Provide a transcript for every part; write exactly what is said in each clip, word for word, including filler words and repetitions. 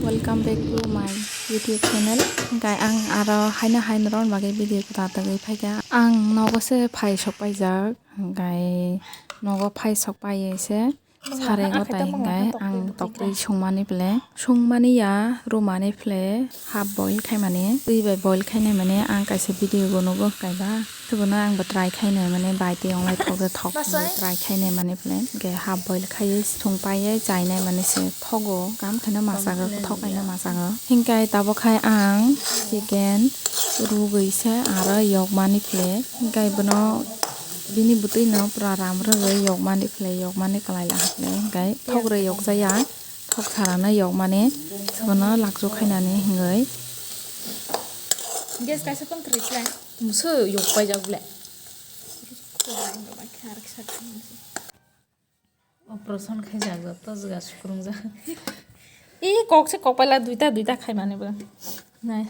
Welcome back to my YouTube channel. Hingkai ang aro haino hai norok bagwi video kwtal tagwi phaikha. Ang nogo se phai sok paijak, hingkai nogo phai sok paiwi se sarego tai hingkai ang tokwi songmani phle, songmani ya, rumani phle, half boil khaimani, twi bai boil khainai mani ang kaisa video bo nugo hingkai ba. Tubuna ang bo try khainai mani bai tei onglai thok de thok try khainai mani phle. Hingke half boil khaiwi song paiwi chainai mani se thogo. Kam khaino masago, thok kaino masago. Hingke tabok khai ang chicken rugwi se aro yokmani phle. Hingke bono bini bwtwi no pura ram rwgwi yokmani phle, yokmani kwlai la phle. Hingke thok rwi yokjaya, thok sarano yokmani. Bono lakchuk khainani hingwi. Gas kaisa tong kwrwi khlai. Muso yok paijak bole. Operation khaijak, to jaga sukrungjak. I kok se kok paila duita duita khaimani bo. Nai.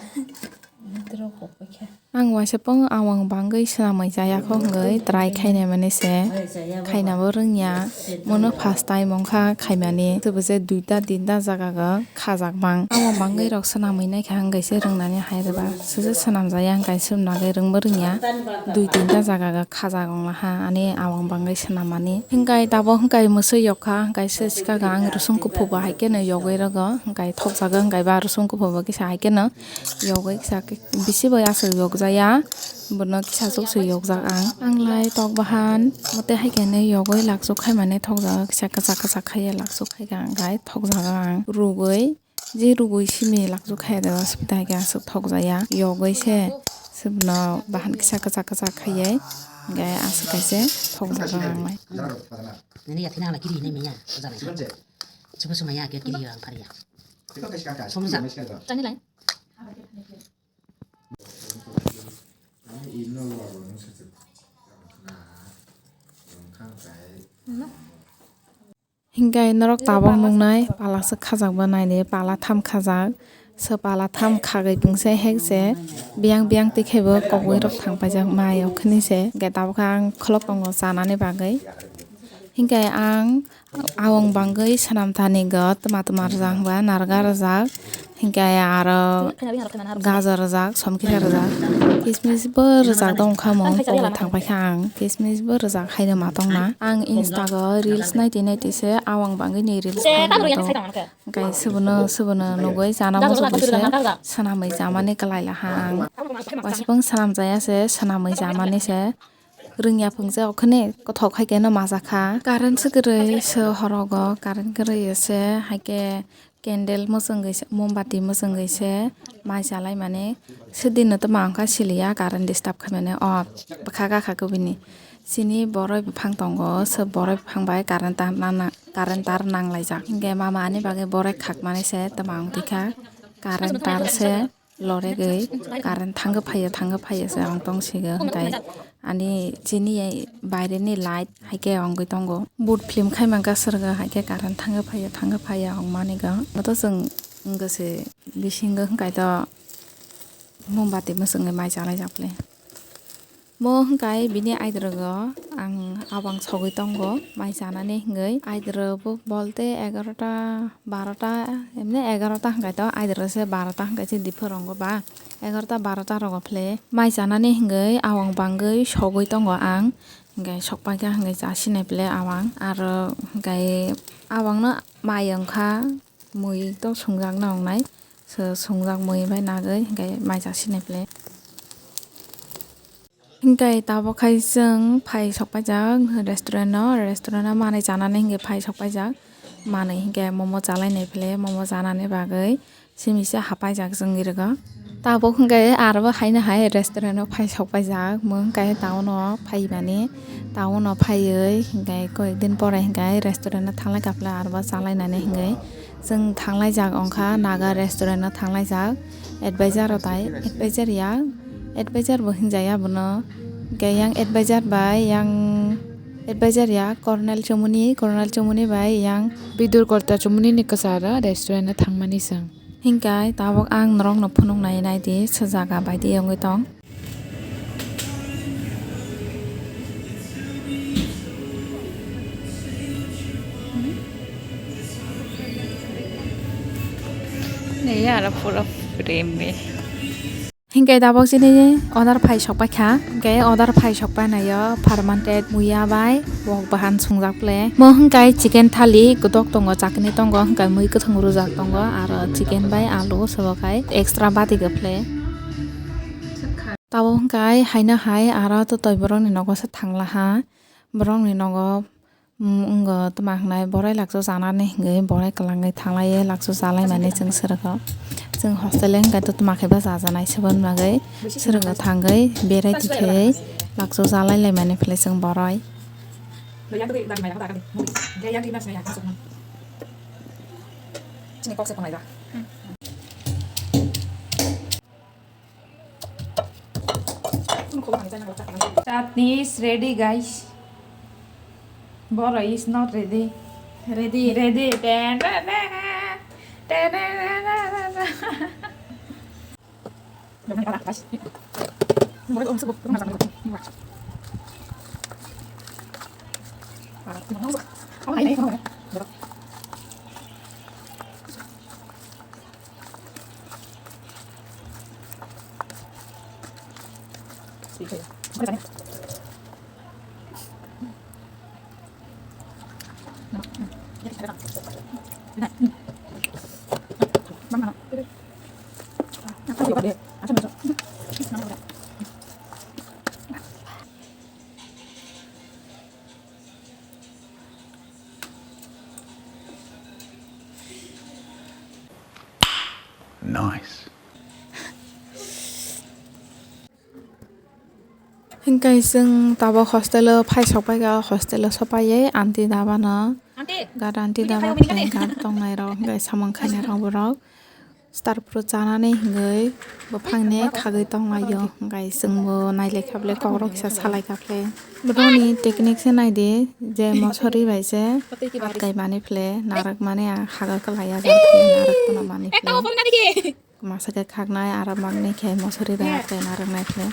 Mitro kok paikha. Ang waisa pung awang bangwi swnamwi chaya kho hwngwi try khainai mani se. Khainabo rwngya. Mono first time wngkha khaimani. Tubuse duita tinta jaga go. Khajak bang. Amo bangwi rok swnamwi naikha hwnkhe se rwngnani hai rwba. Sese swnamjaya hwnkhe swrwngna bagwi rwngbo rwngya. Dui tinta jaga ga khajak wnglaha ani awang bangwi swnammani. Hwnkhe tabok hwnkhe mwswi yokha hwnkhe se swkang ang rwsong kuphuk bo hai kheno yogwi rwgo hwnkhe thokjago hwnkhe ba rwsong kuphuk bo kisa hai kheno yogwi kisa bisi bai aswk yokjaya. Bono kisa chukse yokjak ang. Ang lai tok bahan mote hai khe nai yogwi laksuk khai mani thokjago kisa kwchak kwchak khai laksuk khai kha ang khai thokjago ang rugwi je rugwi simi laksuk khai da sibita hai khe aswk thokjaya yogwi se sibno bahan kisa kwchak kwchak khaiwi hwnkhe aswk kaise thokjago ang lai. Nini ya thina la kiri hinai manya, o jana. Chubu sumaya ke kiri ang phariya. Somsa. Chani lai. Hingke norok tabok nuknai pala swk khajak bo naidi pala tham khajak se pala tham khagwi pungse hekse biyang biyang twi khebo kobwi rok thang paijak mai o khini se hingke tabok ang kholok tongo chanani bagwi hingke ang. Awang bangwi swnam thani go tma tma rwjak hwnba narwga rwjak, hinkhe aro gajar rwjak, somkisa rwjak, kismis bo rwjak tong kha mo, kobwi thang paikha ang, kismis bo rwjak haino ma tongna. Ang Insta go reels naitwi naitwi se awang bangwi ni reels phai tong. Hwnkhe subono subono nugwi chana muchungwi se swnamwi chamani kwlai laha ang. Waisukung swnam jaya se swnamwi chamani se. Rwngya phwng se okhone kothok hai khe no majakha. Current se kwrwi se horogo, current kwrwi se hai khe candle mwchwngwi se, mombati mwchwngwi se mai chalai mani. Sedin no tamo ang kha siliya current disturb khai mani. O bwkha gakha kubini. Chini boroi buphang tongo, se boroi buphang bai current tar nang, current tar nang laijak. Hinkhe mama ani bagwi boroi khak mani se tamo ang twi kha. Current tar se. Loregwi current thangwi phaiya, thangwi phaiya se ang tong sigo, hwnkhe ani chini baireni light hai khe wngwi tongo. But film khai mankha swrwgo, hai khe current thangwi phaiya, thangwi phaiya wng mani go. Boto chwng wngkha se bisingo hwnkhe to mombati mwchwngwi mai chalaijak le. Bo hwnkhe bini aidrogo ang abang sogwi tongo mai chanani hwngwi. Aidro bo bolte egarota, barota, emne egarota hwnkhe to aidro se barota hwnkhe se dipor rongo ba egarota barota rogo phle mai chanani hwngwi awang bangwi sogwi tongo ang. Hwnkhe sokpaikha hwnkhe chasinai phle awang aro hwnkhe awangno mai wngkha. Mui to swngjak na wngnai, so swngjak mui bai nagwi hwnkhe mai chak sinai phle. Hwnkhe tabuk khai chwng phai sok paijak restaurant o, restaurant o manwi chanani hwnkhe phai sok paijak. Manwi hwnkhe momo chalai nai phle, momo chanani bagwi simi se hapai jak chwng rwgo. Tabuk hwnkhe aro bo haino hai restaurant o phai sok paijak, mung hwnkhe town o phaimani, town o phaiwi hwnkhe koyek din pore hwnkhe restaurant o thanglai kha phle aro bo chalainani hwnkhe. Chwng thanglaijak wngkha Naga restaurant o thanglaijak advisor o tai, advisor ya, advisor bo hinjaya bono. Hwnkhe yang advisor bai yang advisor ya Colonel Chomoni, Colonel Chomoni bai yang Bidur Korta Chomoni ni kwcharo restaurant o thangmani chwng. Hwnkhe tabuk ang norokno phunuknai naidi se jaga baidi wngwi tong. Ya, aro pura frame. Hingke tabok chini order phai sok paikha, hingke order phai sok painaio fermented muya bai wok bahan sungjak ple. Mo hingkai chicken thali kotok tongo, chakni tongo, hingkai mui kwthwng rwjak tongo, aro chicken bai alu sobo khai extra bati kwple. Tabok hingkai haino hai aro to toi borokni nogo se thanglaha, borokni nogo. Wng, wngkha tamo hwnwi borai lakchuk chanani hwnwi borai kwlangwi thanglaiwi lakchuk chalaimani chwng swrwgo. Chwng hostel o hwnkhe to tamo khe bwsa chanai swbani bagwi swrwgo thangwi berai tikhe lakchuk chalai laimani phle chwng borai. Chutney is ready, guys. Boro is not ready. Ready. Ready. Ten, ten, ten, ten, ten, ten, ten. Nice. Hingke chwng tabok hostel o phai sok paikha, hostel o sopaiwi aunty daba no. Aunty. Gada aunty daba khe gada tongnai rok, hingke samung khainai rok borok. Starpro chanani hingwi buphangni khagwi tonglaio, hwnkhe chwngbo nailai kha ble, kokrok kisa salai kha ble. Borokni technique se naidi, je mosori bai se atkai mani phle, narwk mani a hago kwlai ya, narwk phano mani phle. Masa khe khaknai, aro magni khe mosori bai atkai narwk nai phle.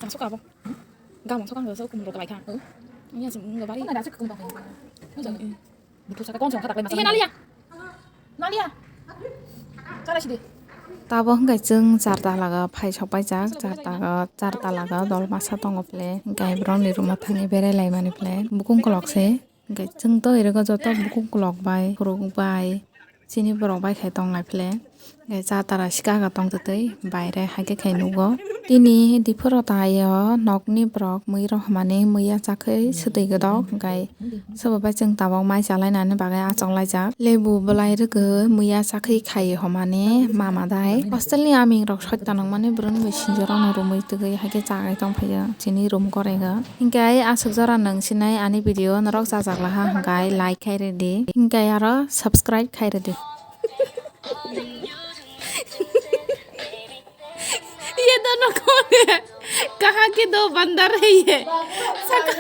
Gam sokha bo. Gam sokha bo, sok kum rok lai kha. Iya, sum bari. Iya, Nalia. Nalia. Chala sidi. Tabo hwnkhe chwng char talaga phai sok paijak, char taga, char talaga dol masa tongo phle, hwnkhe borokni room o thangwi berai laimani phle, bukung kolok se, hwnkhe chwng to ero joto bukung kolok bai, khorok bai, chini borok bai khe tong lai phle. Hwnkhe cha tara sika ga tong twtwi baire haikhe khai nugo. Tini diphuru taio nokni borok mui rok hamani muiya chakhwi swtwi gwdok hwnkhe sobo bai chwng tabok mai chalainani bagwi achok laijak. Lebu bwlai rwgwi muiya chakhwi khai hamani mama dai. Hostel ni aming rok soi tanangmani borokni bai sinjorokno romwi twgwi haikhe chagai tongphaio chini room korego. Hwnkhe ai aswk jora nwng sinai ani video norok chajak laha hwnkhe like khai rwdi. Hwnkhe aro subscribe khai rwdi. ये दोनों कौन है? कहाँ के दो बंदर है ये? सका-,